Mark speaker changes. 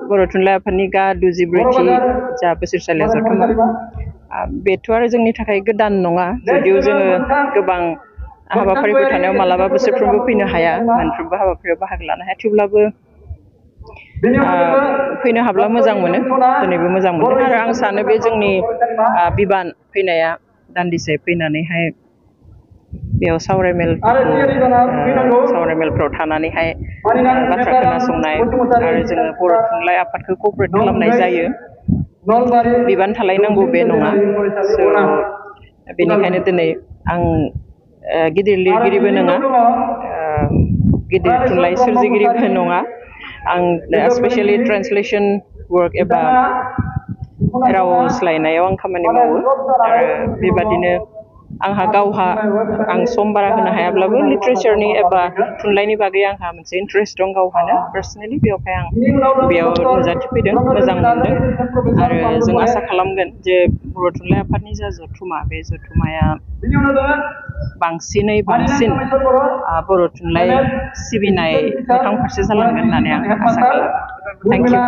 Speaker 1: बर' थुनलाइ आफादनि गा 24थि जा बोसोरसालिया जथुमा बेथ' आरो जोंनि थाखाय गोदान नङा जुदिও जोङो गोबां हाबाफारिफोर थानायाव मालाबा बोसोरफ्रोमबो फैनो हाया मोनफ्रोमबो हाबाफारियाव बाहागो लानो हाया थेवब्लाबो फैनो हाब्ला मोजां मोनो दिनैबो मोजां मोनो आरो आं सानो बे जोंनि बिबान फैनाया दान्दिसे फैनानैहाय बेयाव सावरायमेलफ्राव थानानैहाय बाथ्रा खोनासंनाय आरो जोङो बर' थुनलाइ आफादखौ क'अपारेट खालामनाय जायो बिबान थालायनांगौ बे नङा स' बेनिखायनो दिनै आं गिदिर लिरगिरिबो नङा गिदिर थुनलाइ सोरजिगिरिबो नङा आं स्पेशली ट्रान्सलेशन वर्क एबा राव सोलायनायाव आं खामानि मावो आरो बेबादिनो आंहा गावहा आं सम बारा होनो हायाब्लाबो लिटारेचारनि एबा थुनलाइनि बागै आंहा मोनसे इन्ट्रेस्ट दं गावहानो पार्सनेलि बेवहाय आं बेयाव नुजाथिफैदों मोजां मोनदों आरो जों आसा खालामगोन जे बर' थुनलाइ आफादनि जा जथुमा बे जथुमाया बांसिनै बांसिन बर' थुनलाइ सिबिनाय मोखां फारसे जालांगोन होननानै आं आसा खालामो थेंक इउ